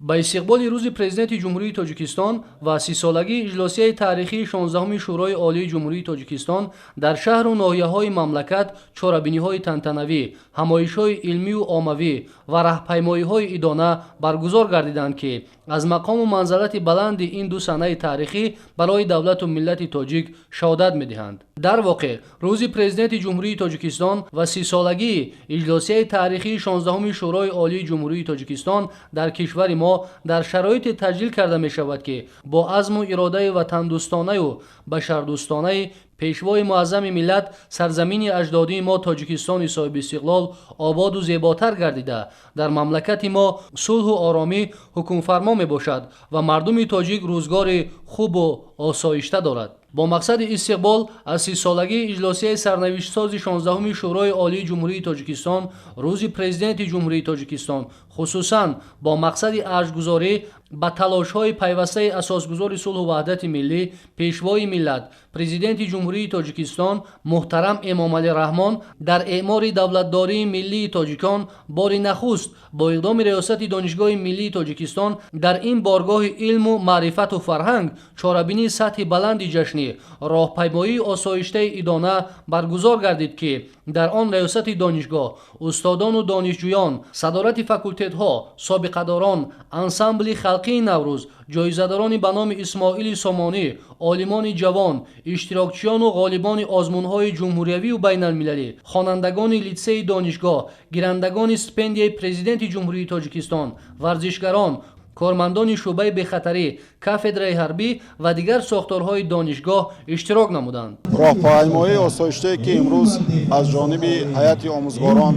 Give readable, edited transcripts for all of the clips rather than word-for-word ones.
Ба истиқболи рӯзи Президенти Ҷумҳурии Тоҷикистон ва 30-солагии иҷлосияи таърихии 16-уми Шӯрои Олии Ҷумҳурии Тоҷикистон дар шаҳру ноҳияҳои мамлакат чорабиниҳои тантанавӣ, ҳамоишҳои илмию оммавӣ ва раҳпаймоиҳои идона баргузор гардиданд, ки аз мақому манзалати баланди ин ду санаи таърихӣ барои давлату миллати тоҷик шаҳодат медиҳанд. Дар воқеъ, рӯзи Президенти Ҷумҳурии Тоҷикистон ва 30-солагии иҷлосияи таърихии 16-уми Шӯрои Олии Ҷумҳурии Тоҷикистон дар кишвари мо дар шароите таҷлил карда мешавад, ки бо азму иродаи ватандӯстонаю башардӯстонаи Пешвои муаззами миллат сарзамини аҷдодии мо, Тоҷикистони соҳибистиқлол, ободу зеботар гардида, дар мамлакати мо сулҳу оромӣ ҳукмфармо мебошад ва мардуми тоҷик рӯзгори хубу осоишта дорад. Бо мақсади истиқбол аз 30-солагии иҷлосияи сарнавиштсози 16-уми Шӯрои Олии Ҷумҳурии Тоҷикистон, рӯзи Президенти Ҷумҳурии Тоҷикистон, хусусан бо мақсади арҷгузорӣ ба талошҳои пайвастаи асосгузори сулҳу ваҳдати миллӣ, Пешвои миллат, Президенти Ҷумҳурии Тоҷикистон муҳтарам Эмомалӣ Раҳмон дар эъмори давлатдории миллии тоҷикон, бори нахуст бо иқдоми Риёсати Донишгоҳи миллии Тоҷикистон дар ин боргоҳи илму маърифату фарҳанг чорабинии сатҳи баланди ҷашнӣ, роҳпаймоии осоиштаи идона баргузор гардид, ки дар он риёсати донишгоҳ, устодону донишҷӯён, садорати факултетҳо, собиқадорон, ансамбли халқии «Наврӯз», ҷоизадорони ба номи Исмоили Сомонӣ, олимони ҷавон, иштирокчиёну ғолибони озмунҳои ҷумҳуриявию байналмилалӣ, хонандагони литсеи донишгоҳ, гирандагони стипендияи Президенти Ҷумҳурии Тоҷикистон, варзишгарон, кормандони шӯъбаи бехатарӣ, кафедраи ҳарбӣ ва дигар сохторҳои донишгоҳ иштирок намуданд. Роҳпаймоии осоиштае, ки имрӯз аз ҷониби ҳайати омӯзгорон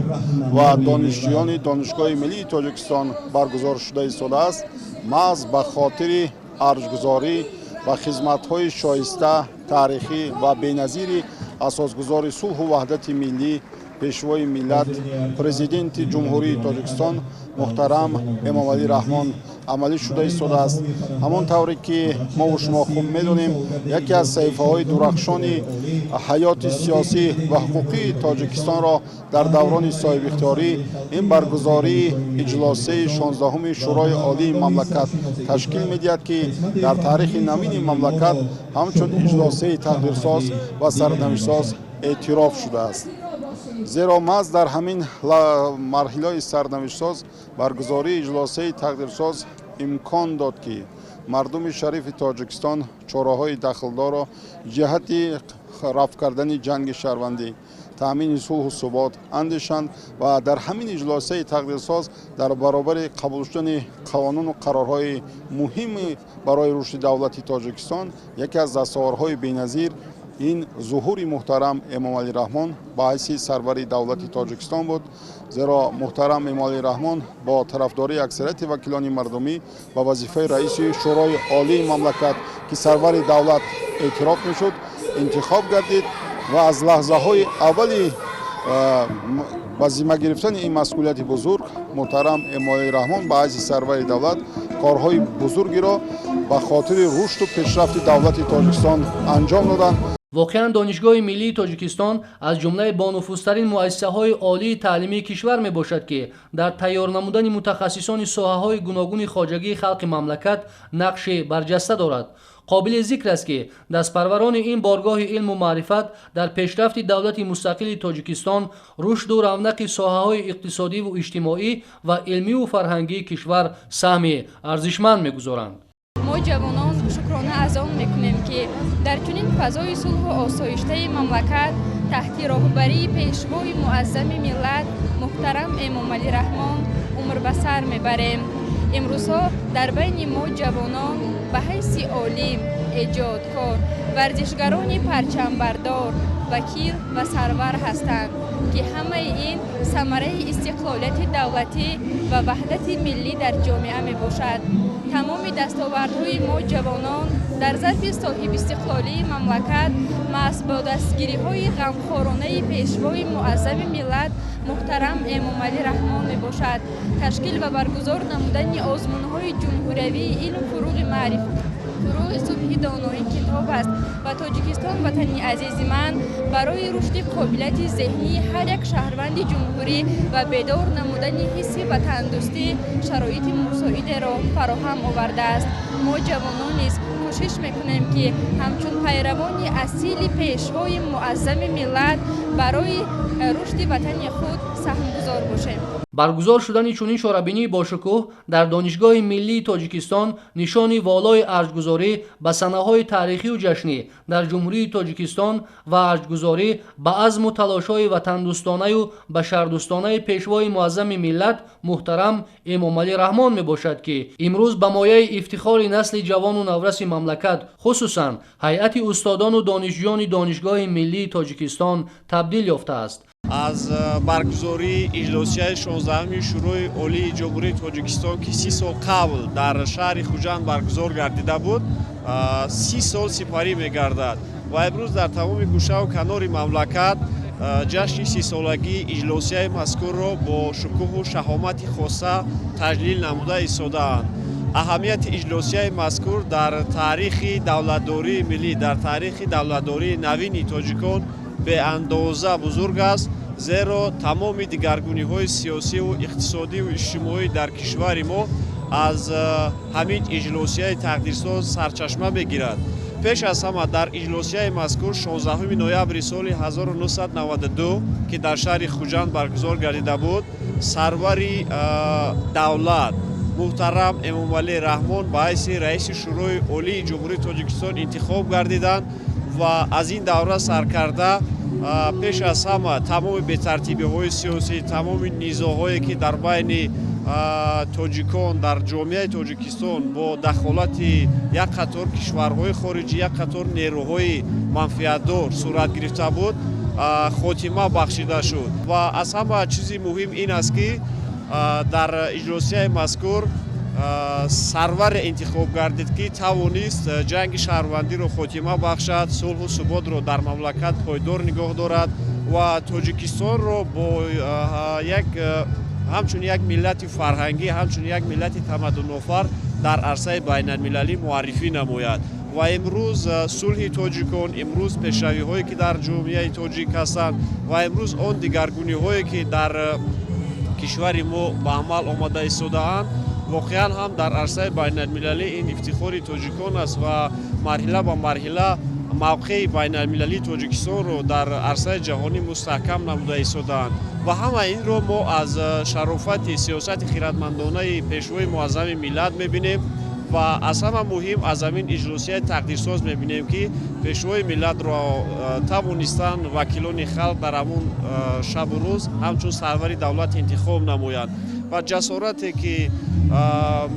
ва донишҷӯёни Донишгоҳи миллии Тоҷикистон баргузор шуда истодааст, маҳз ба хотири арҷгузорӣ ба хизматҳои шоиста, таърихӣ ва беназири асосгузори сулҳу ваҳдати миллӣ, Пешвои миллат, Президенти Ҷумҳурии Тоҷикистон муҳтарам Эмомалӣ Раҳмон амалӣ шуда истодааст. Ҳамон тавре ки мову шумо хуб медонем, яке аз саҳифаҳои дурахшони ҳаёти сиёсӣ ва ҳуқуқии Тоҷикистонро дар даврони соҳибихтиёрӣ ин баргузории иҷлосияи 16-уми Шӯрои Олии мамлакат ташкил медиҳад, ки дар таърихи навини мамлакат ҳамчун иҷлосияи тақдирсоз ва сарнавиштсоз эътироф шудааст. Зеро маҳз дар ҳамин марҳилаи сарнавиштсоз баргузории иҷлосияи тақдирсоз имкон дод, ки мардуми шарифи Тоҷикистон чораҳои дахлдорро ҷиҳати рафъ кардани ҷанги шаҳрвандӣ, таъмини сулҳу субот андешанд ва дар ҳамин иҷлосияи тақдирсоз дар баробари қабул шудани қонуну қарорҳои муҳими барои рушди давлати Тоҷикистон, яке аз дастовардҳои беназир ин зуҳури муҳтарам Эмомалӣ Раҳмон ба ҳайси сарвари давлати Тоҷикистон буд. Зеро муҳтарам Эмомалӣ Раҳмон бо тарафдории аксарияти вакилони мардумӣ ба вазифаи раиси Шӯрои Олии мамлакат, ки сарвари давлат эътироф мешуд, интихоб гардид ва аз лаҳзаҳои аввали ба зимма гирифтани ин масъулияти бузург муҳтарам Эмомалӣ Раҳмон ба ҳайси сарвари давлат корҳои бузургеро ба хотири рушду пешрафти давлати Тоҷикистон анҷом доданд. Воқеан, Донишгоҳи миллии Тоҷикистон аз ҷумлаи бонуфузтарин муассисаҳои олии таълимии кишвар мебошад, ки дар тайёр намудани мутахассисони соҳаҳои гуногуни хоҷагии халқи мамлакат нақши барҷаста дорад. Қобили зикр аст, ки дастпарварони ин боргоҳи илму маърифат дар пешрафти давлати мустақили Тоҷикистон, рушду равнақи соҳаҳои иқтисодиву иҷтимоӣ ва илмиву фарҳангии кишвар саҳми арзишманд мегузоранд. Мо, ҷавонон, шукрона аз он мекунем, ки дар чунин фазои сулҳу осоиштаи мамлакат таҳти роҳбарии Пешвои муаззами миллат муҳтарам Эмомалӣ Раҳмон умр ба сар мебарем. Имрӯзҳо дар байни мо ҷавонон ба ҳайси олим, эҷодкор, варзишгарони парчамбардор, вакил ва сарвар ҳастанд, ки ҳамаи ин самараи истиқлолияти давлатӣ ва ваҳдати миллӣ дар ҷомеа мебошад. Тамоми дастовардҳои мо ҷавонон дар зарфи соҳибистиқлолии мамлакат маҳз бо дастгириҳои ғамхоронаи Пешвои муаззами миллат муҳтарам Эмомалӣ Раҳмон мебошад. Ташкил ва баргузор намудани озмунҳои ҷумҳуриявии «Илм фурӯғи маърифат». Фурӯғи субҳи доноӣ китоб аст ва Тоҷикистон, ватани азизи ман, барои рушди қобилияти зеҳнии ҳар як шаҳрванди ҷумҳурӣ ва бедор намудани ҳисси ватандӯстӣ шароити мусоидеро фароҳам овардааст. Мо, ҷавонон, низ кӯшиш мекунем, ки ҳамчун пайравони асили Пешвои муаззами миллат барои рушди ватани худ саҳмгузор бошем. Баргузор шудани чунин чорабинии бошукӯҳ дар Донишгоҳи миллии Тоҷикистон нишони волои арҷгузорӣ ба санаҳои таърихию ҷашнӣ дар Ҷумҳурии Тоҷикистон ва арҷгузорӣ ба азму талошҳои ватандӯстонаю башардӯстонаи Пешвои муаззами миллат муҳтарам Эмомалӣ Раҳмон мебошад, ки имрӯз ба мояи ифтихори насли ҷавону навраси мамлакат, хусусан ҳайати устодону донишҷӯёни Донишгоҳи миллии Тоҷикистон табдил ёфтааст. Аз баргузории иҷлосияи 16-уми Шӯрои Олии Ҷумҳурии Тоҷикистон, ки 30 сол қабл дар шаҳри Хуҷанд баргузор гардида буд, 30 сол сипарӣ мегардад ва имрӯз дар тамоми гӯшаву канори мамлакат ҷашни 30-солагии иҷлосияи мазкурро бо шукӯҳу шаҳомати хоса таҷлил намуда истодаанд. Аҳамияти иҷлосияи мазкур дар таърихи давлатдории миллӣ, дар таърихи давлатдории навини тоҷикон беандоза бузург аст, зеро тамоми дигаргуниҳои сиёсиву иқтисодиву иҷтимоӣ дар кишвари мо аз ҳамин иҷлосияи тақдирсоз сарчашма мегирад. Пеш аз ҳама, дар иҷлосияи мазкур 16 ноябри соли 1992, ки дар шаҳри Хуҷанд баргузор гардида буд, сарвари давлат муҳтарам Эмомалӣ Раҳмон ба ҳайси раиси Шӯрои Олии Ҷумҳурии Тоҷикистон интихоб гардиданд ва аз ин давра саркарда пеш аз ҳама тамоми бетартибиҳои сиёсӣ, тамоми низоъҳое, ки дар байни тоҷикон дар ҷомеаи Тоҷикистон бо дахолати як қатор кишварҳои хориҷӣ, як қатор нерӯҳои манфиатдор сурат гирифта буд, хотима бахшида шуд. Ва аз ҳама чизи муҳим ин аст, ки дар иҷлосияи мазкур сарваре интихоб гардид, ки тавонист ҷанги шаҳрвандиро хотима бахшад, сулҳу суботро дар мамлакат пойдор нигоҳ дорад ва Тоҷикистонро бо як ҳамчун як миллати фарҳангӣ, ҳамчун як миллати тамаддунофар дар арсаи байналмилалӣ муаррифӣ намояд. Ва имрӯз сулҳи тоҷикон, имрӯз пешравиҳое, ки дар ҷомеаи тоҷик ҳастанд, ва имрӯз он дигаргуниҳое, ки дар кишвари мо ба амал омада истодаанд, воқеан ҳам дар арсаи байналмилалӣ ин ифтихори тоҷикон аст ва марҳила ба марҳила мавқеи байналмилалии Тоҷикистонро дар арсаи ҷаҳонӣ мустаҳкам намуда истодаанд. Ва ҳама инро мо аз шарофати сиёсати хиратмандонаи Пешвои муаззами миллат мебинем ва аз ҳама муҳим аз ҳамин иҷлосияи тақдирсоз мебинем, ки Пешвои миллатро тавонистанд вакилони халқ дар ҳамун шабу рӯз ҳамчун сарвари давлат интихоб намоянд. Ва ҷасорате, ки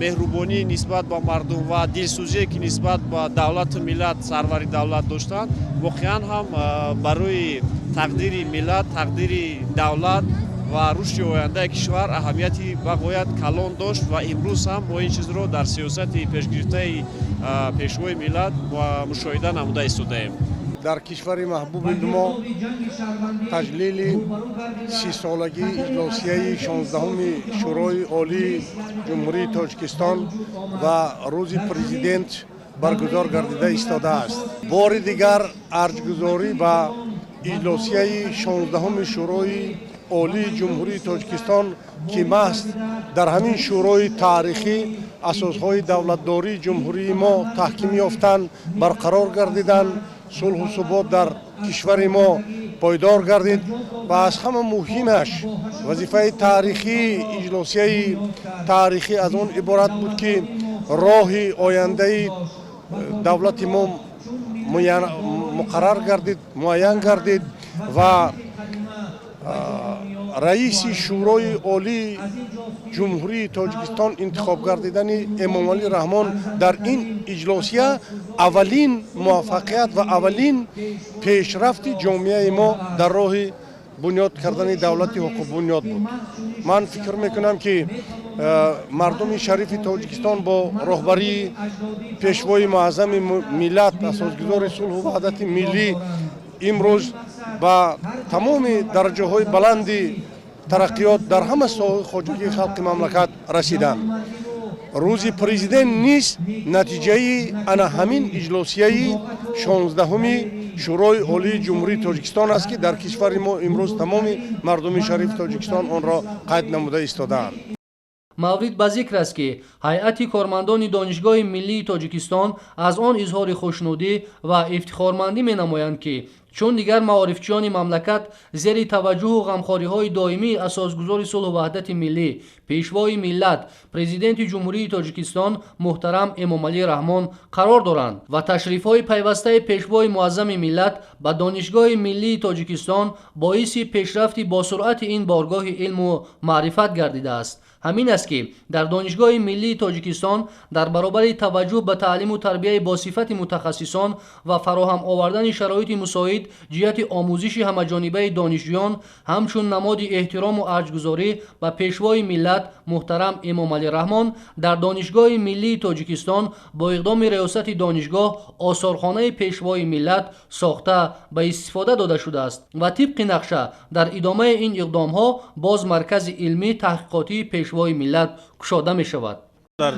меҳрубонӣ нисбат ба мардум ва дилсӯзие, ки нисбат ба давлату миллат сарвари давлат доштанд, воқеан ҳам барои тақдири миллат, тақдири давлат ва рушди ояндаи кишвар аҳамияти бағоят калон дошт. Ва имрӯз ҳам мо ин чизро дар сиёсати пешгирифтаи Пешвои миллат мушоҳида намуда истодаем. Дар кишвари маҳбуби мо таҷлили 30-солагии иҷлосияи 16-уми Шӯрои Олии Ҷумҳурии Тоҷикистон ва Рӯзи Президент баргузор гардида истодааст. Бори дигар арҷгузорӣ ба иҷлосияи 16-уми Шӯрои Олии Ҷумҳурии Тоҷикистон, ки маҳз дар ҳамин шӯрои таърихӣ асосҳои давлатдории ҷумҳурии мо таҳким ёфтанд, барқарор гардиданд, сулҳу субот дар кишвари мо пойдор гардид ва аз ҳама муҳимаш вазифаи таърихии иҷлосияи таърихӣ аз он иборат буд, ки роҳи ояндаи давлати мо муқаррар гардид, муайян гардид ва раиси Шӯрои Олии Ҷумҳурии Тоҷикистон интихоб гардидани Эмомалӣ Раҳмон дар ин иҷлосия аввалин муваффақият ва аввалин пешрафти ҷомеаи мо дар роҳи бунёд кардани давлати ҳуқуқбунёд буд. Ман фикр мекунам, ки мардуми шарифи Тоҷикистон бо роҳбарии Пешвои муаззами миллат, асосгузори сулҳу ваҳдати миллӣ, имрӯз ба тамоми дараҷаҳои баланди тараққиёт дар ҳама соҳаи хоҷагии халқи мамлакат расиданд. Рӯзи Президент низ натиҷаи ана ҳамин иҷлосияи 16-уми Шӯрои Олии Ҷумҳурии Тоҷикистон аст, ки дар кишвари мо имрӯз тамоми мардуми шарифи Тоҷикистон онро қайд намуда истодаанд. Маврид ба зикр аст, ки ҳайати кормандони Донишгоҳи миллии Тоҷикистон аз он изҳори хушнудӣ ва ифтихормандӣ менамоянд, ки чун дигар маорифчиёни мамлакат зери таваҷҷӯҳу ғамхориҳои доимии Асосгузори сулҳу ваҳдати миллӣ, Пешвои миллат, Президенти Ҷумҳурии Тоҷикистон муҳтарам Эмомалӣ Раҳмон қарор доранд ва ташрифҳои пайвастаи Пешвои муаззами миллат ба Донишгоҳи миллии Тоҷикистон боиси пешрафти босуръати ин боргоҳи илму маърифат гардидааст. Ҳамин аст, ки дар Донишгоҳи миллии Тоҷикистон дар баробари таваҷҷӯҳ ба таълиму тарбияи босифати мутахассисон ва фароҳам овардани шароити мусоид ҷиҳати омӯзиши ҳамаҷонибаи донишҷӯён, ҳамчун намоди эҳтирому арҷгузорӣ ба Пешвои миллат муҳтарам Эмомалӣ Раҳмон, дар Донишгоҳи миллии Тоҷикистон бо иқдоми риёсати донишгоҳ осорхонаи Пешвои миллат сохта ба истифода дода шудааст ва тибқи нақша дар идомаи ин иқдомҳо боз маркази илмӣ таҳқиқотии Пешвои миллат кушода мешавад. Дар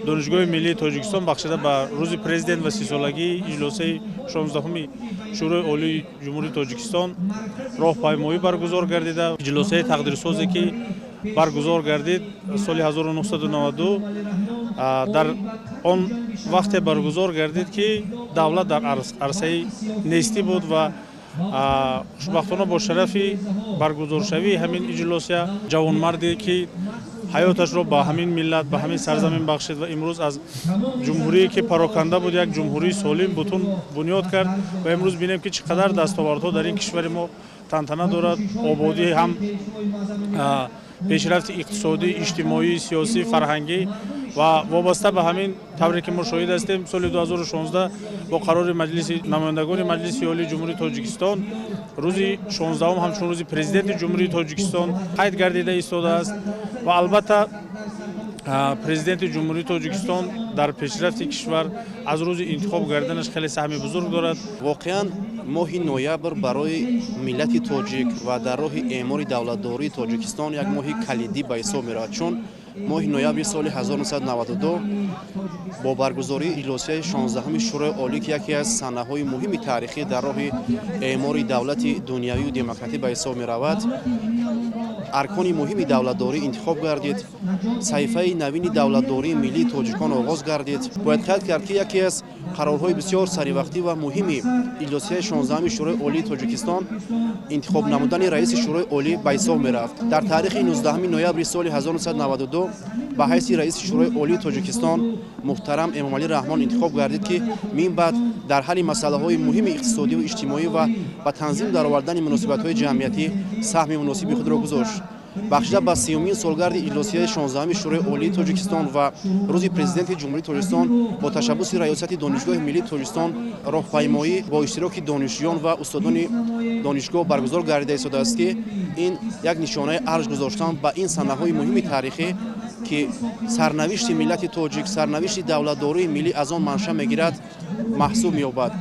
Донишгоҳи миллии Тоҷикистон бахшида ба Рӯзи Президент ва 30-солагии иҷлосаи 16-уми Шӯрои Олии Ҷумҳурии Тоҷикистон роҳпаймоӣ баргузор гардида. Иҷлосаи тақдирсозе, ки баргузор гардид соли 1992, дар он вақте баргузор гардид, ки давлат дар арсаи нестӣ буд, ва хушбахтона бо шарафи баргузоршавии ҳамин иҷлосия ҷавонмарде, ки ҳаёташро ба ҳамин миллат, ба ҳамин сарзамин бахшид ва имрӯз аз ҷумҳурие, ки пароканда буд, як ҷумҳурии солим, бутун бунёд кард, ва имрӯз бинем, ки чӣ қадар дастовардҳо дар ин кишвари мо тантана дорад, ободӣ, ҳам пешрафти иқтисодӣ, иҷтимоӣ, сиёсӣ, фарҳангӣ. Ва вобаста ба ҳамин тавре ки мо шоҳид ҳастем, соли 2016 бо қарори Маҷлиси намояндагони Маҷлиси Олии Ҷумҳурии Тоҷикистон рӯзи 16-ум ҳамчун Рӯзи Президенти Ҷумҳурии Тоҷикистон қайд гардида истодааст. Ва албатта, Президенти Ҷумҳурии Тоҷикистон дар пешрафти кишвар аз рӯзи интихоб гарданаш хеле саҳми бузург дорад. Воқеан, моҳи ноябр барои миллати тоҷик ва дар роҳи эъмори давлатдории Тоҷикистон як моҳи калидӣ ба ҳисоб меравад, чун моҳи ноябри соли 1992 бо баргузории иҷлосияи 16-уми Шӯрои Олӣ, ки яке аз санаҳои муҳими таърихӣ дар роҳи эъмори давлати дунявию демократӣ ба ҳисоб меравад, аркони муҳими давлатдорӣ интихоб гардид, саҳифаи навини давлатдории миллии тоҷикон оғоз гардид. Бояд қайд кард, ки яке аз қарорҳои бисёр саривақтӣ ва муҳими иҷлосияи 16-уми Шӯрои Олии Тоҷикистон интихоб намудани раиси Шӯрои Олӣ ба ҳисоб мерафт. Дар таърихи 19 ноябри соли 1992 ба ҳайси раиси Шӯрои Олии Тоҷикистон муҳтарам Эмомалӣ Раҳмон интихоб гардид, ки мин баъд дар ҳалли масъалаҳои муҳими иқтисодиву иҷтимоӣ ва ба танзим даровардани муносибатҳои ҷамъиятӣ саҳми муносиби худро гузошт. Бахшида ба 30-умин солгарди иҷлосияи 16-уми Шӯрои Олии Тоҷикистон ва Рӯзи Президенти Ҷумҳурии Тоҷикистон бо ташаббуси раёсати Донишгоҳи миллии Тоҷикистон роҳпаймоӣ бо иштироки донишҷӯён ва устодони донишгоҳ баргузор гардида истодааст, ки ин як нишонаи арҷ гузоштан ба ин санаҳои муҳими таърихӣ, ки сарнавишти миллати тоҷик, сарнавишти давлатдории миллӣ аз он манша мегирад, маҳсуб меёбад.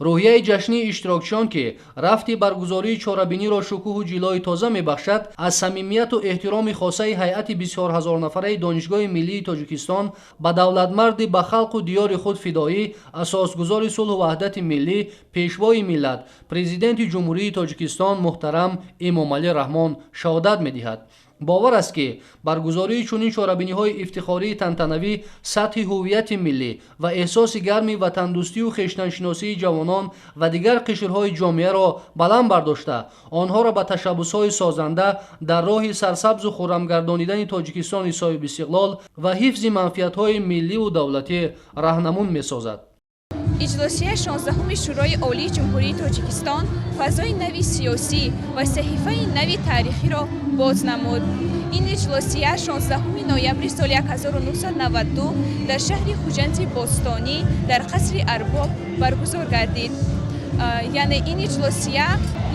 Рӯҳияи ҷашнии иштирокчиён, ки рафти баргузории чорабиниро шукӯҳу ҷилои тоза мебахшад, аз самимияту эҳтироми хосаи ҳайати бисёрҳазорнафараи Донишгоҳи миллии Тоҷикистон ба давлатмарди ба халқу диёри худ фидоӣ, асосгузори сулҳу ваҳдати миллӣ, Пешвои миллат, Президенти Ҷумҳурии Тоҷикистон муҳтарам Эмомалӣ Раҳмон шаҳодат медиҳад. Бовар аст, ки баргузории чунин чорабиниҳои ифтихории тантанавӣ сатҳи ҳуввияти миллӣ ва эҳсоси гарми ватандӯстию хештаншиносии ҷавонон ва дигар қишрҳои ҷомеаро баланд бардошта, онҳоро ба ташаббусҳои созанда дар роҳи сарсабзу хуррамгардонидани Тоҷикистони соҳибистиқлол ва ҳифзи манфиатҳои милливу давлатӣ раҳнамун месозад. Иҷлосияи 16-уми Шӯрои Олии Ҷумҳурии Тоҷикистон фазои нави сиёсӣ ва саҳифаи нави таърихиро боз намуд. Ин иҷлосия 16 ноябри соли 1992 дар шаҳри Хуҷанди бостонӣ, дар қасри Арбоб баргузор гардид. Яъне ин иҷлосия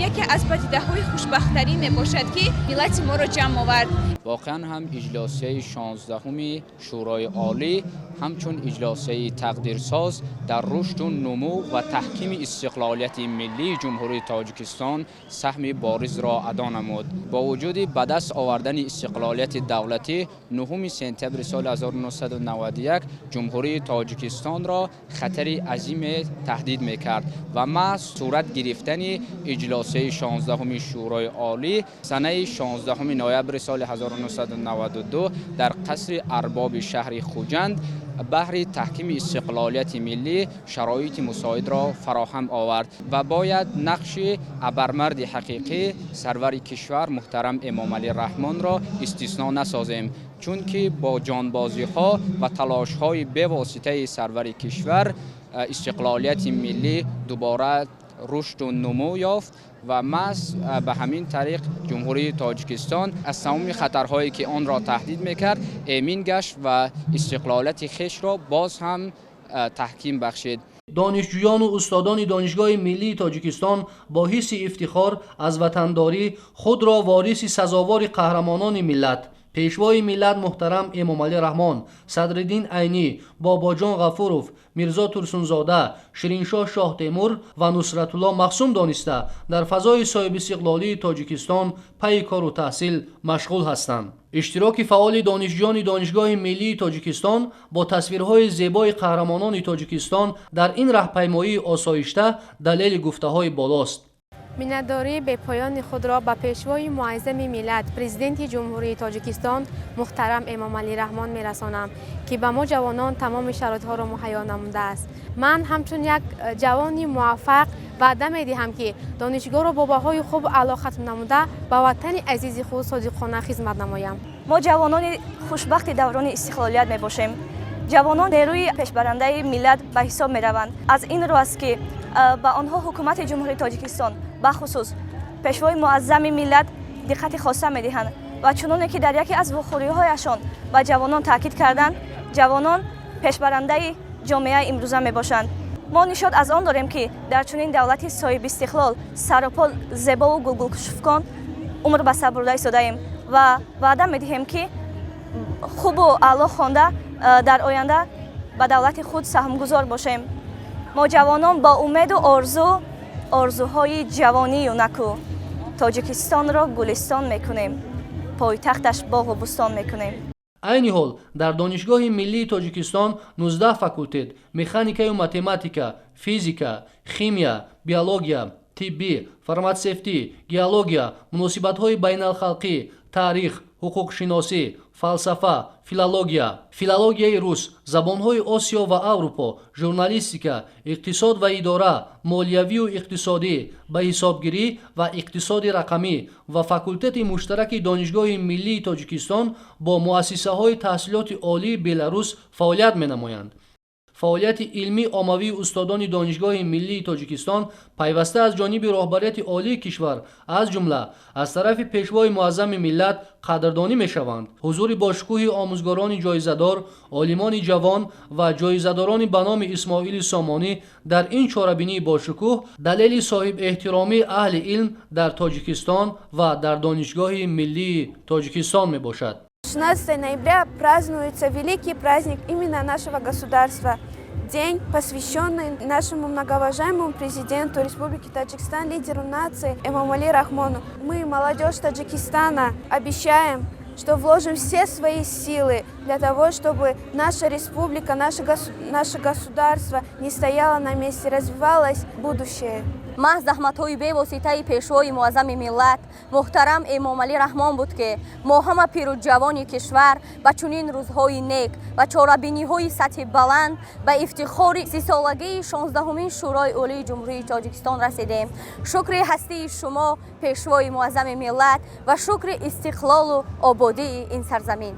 яке аз падидаҳои хушбахттарин мебошад, ки миллати моро ҷамъ овард. Воқеан ҳам иҷлосияи 16-уми Шӯрои Олӣ ҳамчун иҷлосияи тақдирсоз дар рушду нумӯ ва таҳкими истиқлолияти миллии Ҷумҳурии Тоҷикистон саҳми боризро адо намуд. Бо вуҷуди ба даст овардани истиқлолияти давлатӣ 9 сентябри соли 1991 Ҷумҳурии Тоҷикистонро хатари азиме таҳдид мекард ва маҳз сурат гирифтани иҷлосияи 16-уми Шӯрои Олӣ санаи 16 ноябри соли 1992 дар қасри арбоби шаҳри Хуҷанд баҳри таҳкими истиқлолияти миллӣ шароити мусоидро фароҳам овард ва бояд нақши абармарди ҳақиқӣ, сарвари кишвар муҳтарам Эмомалӣ Раҳмонро истисно насозем, чунки бо ҷонбозиҳо ва талошҳои бевоситаи сарвари кишвар истиқлолияти миллӣ дубора рушду нумӯ ёфт ва маҳз ба ҳамин тариқ Ҷумҳурии Тоҷикистон аз тамоми хатарҳое, ки онро таҳдид мекард, эмин гашт ва истиқлолияти хешро боз ҳам таҳким бахшид. Донишҷӯёну устодони Донишгоҳи миллии Тоҷикистон бо ҳисси ифтихор аз ватандорӣ худро вориси сазовори қаҳрамонони миллат, Пешвои миллат муҳтарам Эмомалӣ Раҳмон, Садриддин Айнӣ, Бобоҷон Ғафуров, Мирзо Турсунзода, Шириншоҳ Шоҳтемур ва Нусратулло Махсум дониста, дар фазои соҳибистиқлолии Тоҷикистон пайи кору таҳсил машғул ҳастанд. Иштироки фаъоли донишҷӯёни Донишгоҳи миллии Тоҷикистон бо тасвирҳои зебои қаҳрамонони Тоҷикистон дар ин раҳпаймоии осоишта далели гуфтаҳои болост. Миннатдории бепоёни худро ба Пешвои муаззами миллат, Президенти Ҷумҳурии Тоҷикистон муҳтарам Эмомалӣ Раҳмон мерасонам, ки ба мо ҷавонон тамоми шароитҳоро муҳайё намудааст. Ман ҳамчун як ҷавони муваффақ ваъда медиҳам, ки донишгоҳро бо баҳои хубу аъло хатм намуда, ба ватани азизи худ содиқона хизмат намоям. Мо ҷавонони хушбахти даврони истиқлолият мебошем. Ҷавонон нерӯи пешбарандаи миллат ба ҳисоб мераванд. Аз ин рӯ аст, ки ба онҳо Ҳукумати Ҷумҳурии Тоҷикистон, бахусус Пешвои муаззами миллат, диққати хоса медиҳанд ва чуноне ки дар яке аз вохӯриҳояшон ба ҷавонон таъкид карданд, ҷавонон пешбарандаи ҷомеаи имрӯза мебошанд. Мо нишод аз он дорем, ки дар чунин давлати соҳибистиқлол, саропо зебову гулгулшуфкон умр ба сар бурда истодаем ва ваъда медиҳем, ки хубу аъло хонда, дар оянда ба давлати худ саҳмгузор бошем. Мо ҷавонон бо умеду орзу, орзуҳои ҷавонию наку, Тоҷикистонро гулистон мекунем, пойтахташ боғу бӯстон мекунем. Айни ҳол дар Донишгоҳи миллии Тоҷикистон 19 факултет: механикаю математика, физика, химия, биология, тиббӣ, фарматсевтӣ, геология, муносибатҳои байналхалқӣ, таърих, ҳуқуқшиносӣ, фалсафа, филология, филологияи рус, забонҳои Осиё ва Аврупо, журналистика, иқтисод ва идора, молиявию иқтисодӣ, ба ҳисобгирӣ ва иқтисоди рақамӣ ва факултети муштараки Донишгоҳи миллии Тоҷикистон бо муассисаҳои таҳсилоти олии Беларус фаъолият менамоянд. Фаъолияти илмӣ оммавии устодони Донишгоҳи миллии Тоҷикистон пайваста аз ҷониби роҳбарияти олии кишвар, аз ҷумла аз тарафи Пешвои муаззами миллат, қадрдонӣ мешаванд. Ҳузури бошукӯҳи омӯзгорони ҷоизадор, олимони ҷавон ва ҷоизадорони ба номи Исмоили Сомонӣ дар ин чорабинии бошукӯҳ далели соҳибэҳтиромии аҳли илм дар Тоҷикистон ва дар Донишгоҳи миллии Тоҷикистон мебошад. 16 ноября празднуется великий праздник именно нашего государства. День, посвященный нашему многоуважаемому президенту Республики Таджикистан, лидеру нации Эмомали Рахмону. Мы, молодежь Таджикистана, обещаем, что вложим все свои силы для того, чтобы наша республика, наше государство не стояло на месте, развивалось в будущее. Маҳз заҳматҳои бевоситаи Пешвои муаззами миллат муҳтарам Эмомалӣ Раҳмон буд, ки мо ҳама пиру ҷавони кишвар ба чунин рӯзҳои нек ва чорабиниҳои сатҳи баланд ба ифтихори 30-солагии 16-умин Шӯрои Олии Ҷумҳурии Тоҷикистон расидем. Шукри ҳастии шумо, Пешвои муаззами миллат, ва шукри истиқлолу ободии ин сарзамин.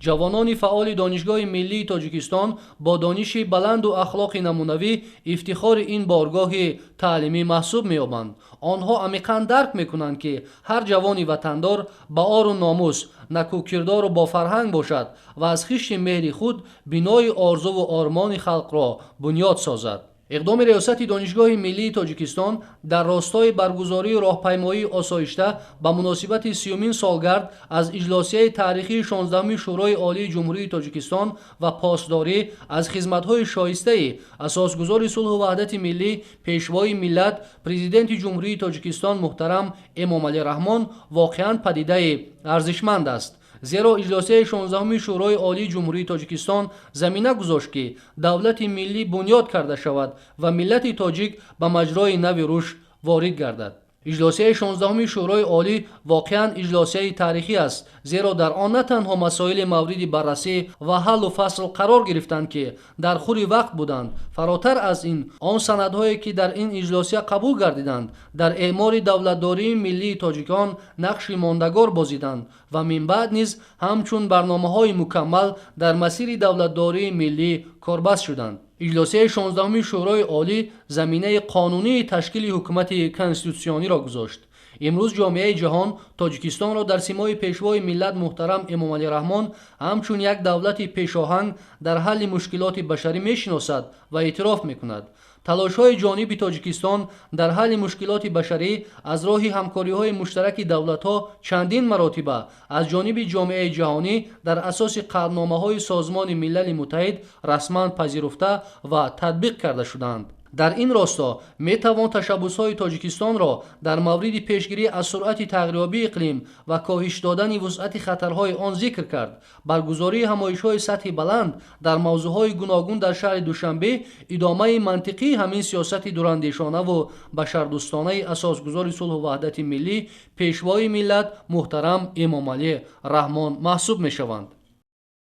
Ҷавонони фаъоли Донишгоҳи миллии Тоҷикистон бо дониши баланду ахлоқи намунавӣ ифтихори ин боргоҳи таълимӣ маҳсуб меёбанд. Онҳо амиқан дарк мекунанд, ки ҳар ҷавони ватандор ба ору номус, накӯкирдору бофарҳанг бошад ва аз хишти меҳри худ бинои орзуву ормони халқро бунёд созад. Иқдоми Риёсати Донишгоҳи миллии Тоҷикистон дар ростои баргузории роҳпаймоии осоишта ба муносибати 30-умин солгард аз иҷлосияи таърихии 16-уми Шӯрои Олии Ҷумҳурии Тоҷикистон ва посдорӣ аз хизматҳои шоистаи асосгузори сулҳу ваҳдати миллӣ, Пешвои миллат, Президенти Ҷумҳурии Тоҷикистон муҳтарам Эмомалӣ Раҳмон воқеан падидаи арзишманд аст. Зеро иҷлосияи 16-уми Шӯрои Олии Ҷумҳурии Тоҷикистон замина гузошт, ки давлати миллӣ бунёд карда шавад ва миллати тоҷик ба маҷрои нави рушд ворид гардад. Иҷлосияи 16-уми Шӯрои Олӣ воқеан иҷлосияи таърихӣ аст, зеро дар он на танҳо масоили мавриди баррасӣ ва ҳаллу фасл қарор гирифтанд, ки дар хури вақт буданд. Фаротар аз ин, он санадҳое, ки дар ин иҷлосия қабул гардиданд, дар эъмори давлатдории миллии тоҷикон нақши мондагор бозиданд ва минбаъд низ ҳамчун барномаҳои мукаммал дар масири давлатдории миллӣ корбаст шуданд. Иҷлосияи 16-уми Шӯрои Олӣ заминаи қонунии ташкили ҳукумати конститутсиониро гузошт. Имрӯз ҷомеаи ҷаҳон Тоҷикистонро дар симои Пешвои миллат муҳтарам Эмомалӣ Раҳмон ҳамчун як давлати пешоҳанг дар ҳалли мушкилоти башарӣ мешиносад ва эътироф мекунад. Талошҳои ҷониби Тоҷикистон дар ҳалли мушкилоти башарӣ аз роҳи ҳамкориҳои муштараки давлатҳо чандин маротиба аз ҷониби ҷомеаи ҷаҳонӣ дар асоси қатъномаҳои Созмони Милали Муттаҳид расман пазируфта ва татбиқ карда шуданд. Дар ин росто метавон ташаббусҳои Тоҷикистонро дар мавриди пешгирӣ аз суръати тағйирёбии иқлим ва коҳиш додани вусъати хатарҳои он зикр кард. Баргузории ҳамоишҳои сатҳи баланд дар мавзӯъҳои гуногун дар шаҳри Душанбе идомаи мантиқии ҳамин сиёсати дурандешонаву башардӯстонаи асосгузори сулҳу ваҳдати миллӣ, Пешвои миллат муҳтарам Эмомалӣ Раҳмон маҳсуб мешаванд.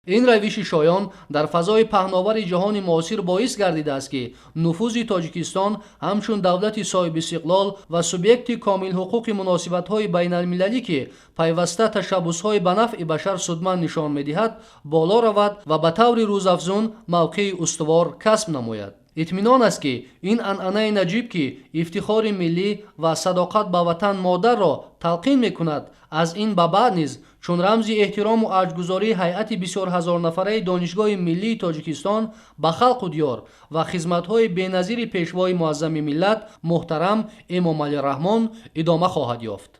Ин равиши шоён дар фазои паҳновари ҷаҳони муосир боис гардидааст, ки нуфузи Тоҷикистон ҳамчун давлати соҳибистиқлол ва субъекти комилҳуқуқи муносибатҳои байналмилалӣ, ки пайваста ташаббусҳои ба нафъи башар судманд нишон медиҳад, боло равад ва ба таври рӯзафзун мавқеи устувор касб намояд. Итминон аст, ки ин анъанаи наҷиб, ки ифтихори миллӣ ва садоқат ба ватан модарро талқин мекунад, аз ин ба баъд низ чун рамзи эҳтирому арҷгузории ҳайати бисёрҳазорнафараи Донишгоҳи миллии Тоҷикистон ба халқу диёр ва хизматҳои беназири Пешвои муаззами миллат муҳтарам Эмомалӣ Раҳмон идома хоҳад ёфт.